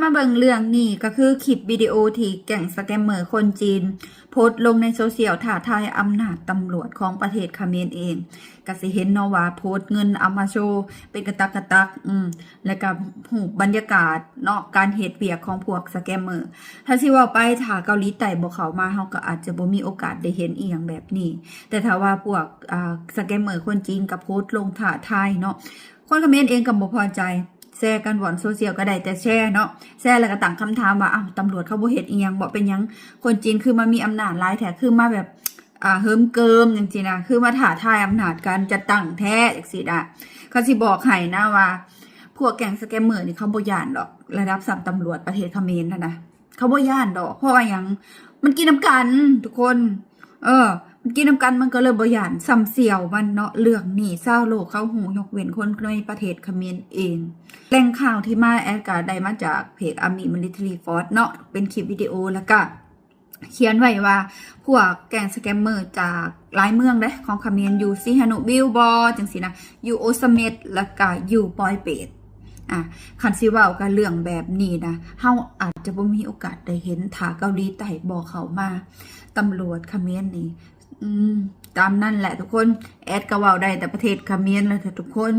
ມາເບິ່ງເລື່ອງນີ້ ກໍຄືຄລິບວິດີໂອທີ່ແກ້ງສະແກມເມີຄົນຈີນໂພສລົງໃນໂຊຊຽວ ທ້າທາຍອຳນາດຕຳຫຼວດຂອງປະເທດຂະເໝນເອງ. ກໍຊິເຫັນເນາະວ່າໂພສເງິນເອົາມາໂຊເປັນກະຕັກກະຕັກ ອືມ ແລ້ວກໍຮູບບັນຍາກາດເນາະ ການເຮັດວຽກຂອງພວກສະແກມເມີ. ຖ້າຊິເວົ້າໄປ ຖ້າເກົາຫຼີໃຕ້ບໍ່ເຂົ້າມາ ເຮົາກໍອາດຈະບໍ່ມີໂອກາດໄດ້ເຫັນອີ່ຫຍັງແບບນີ້. ແຕ່ຖ້າວ່າພວກ ອ່າ ສະແກມເມີຄົນຈີນກໍໂພສລົງທ້າທາຍເນາະ ຄົນຂະເໝນເອງກໍບໍ່ພໍໃຈ ແຊກັນວ່ອນໂຊຊຽວ ກໍໄດ້ແຕ່ແຊເນາະ ແຊແລ້ວກໍຕັ້ງຄຳຖາມວ່າ ອ້າວ ຕຳຫຼວດເຂົາບໍ່ເຮັດອີ່ຫຍັງບໍ? ເປັນຫຍັງຄົນຈີນຄືມາມີອຳນາດຫຼາຍແທ້? ຄືມາແບບ ອ່າ ເຫິມເກີມຈັ່ງຊີ້ນະ ຄືມາທ້າທາຍອຳນາດການຈັດຕັ້ງແທ້ຈັ່ງຊີ້ນະ. ຄັນຊິບອກໃຫ້ນະວ່າ ພວກແກ້ງສະແກມເມີນີ້ ເຂົາບໍ່ຢ້ານດອກ ລະດັບສ່ຳຕຳຫຼວດປະເທດຂະເໝນຫັ້ນນະ ເຂົາບໍ່ຢ້ານດອກ. ເພາະວ່າຫຍັງ? ມັນກິນນຳກັນທຸກຄົນ ເອີ ມັນກິນນຳກັນ ມັນກໍເລີຍບໍ່ຢ້ານ ຊ່ຳສ່ຽວມັນເນາະ. ເລື່ອງນີ້ຊາວໂລກເຂົາຮູ້ ຍົກເວັ້ນຄົນໃນປະເທດຂະເໝນເອງ. ແຫຼ່ງຂ່າວທີ່ມາ ແອດກໍໄດ້ມາຈາກເພຈ Army Military Force ເນາະ ເປັນຄລິບວິດີໂອ ແລ້ວກໍ ຂຽນໄວ້ວ່າ ພວກແກ້ງສະແກມເມີຈາກຫຼາຍເມືອງເດ້ ຂອງຂະເໝນ ຢູ່ສີຫະນຸວິວບໍ ຈັ່ງຊີ້ນະ ຢູ່ໂອສະເມັດ ແລ້ວກະຢູ່ປອຍເປດ. ອ່າ ຄັນຊິເວົ້າກັນເລື່ອງແບບນີ້ນະ ເຮົາອາດຈະບໍ່ມີໂອກາດໄດ້ເຫັນ ຖ້າເກົາຫຼີໃຕ້ບໍ່ເຂົ້າມາ. ຕຳຫຼວດຂະເໝນນີ້ ອືມ ຕາມນັ້ນແຫຼະທຸກຄົນ. ແອດກໍເວົ້າໄດ້ແຕ່ປະເທດຂະເໝນແຫຼະທຸກຄົນ.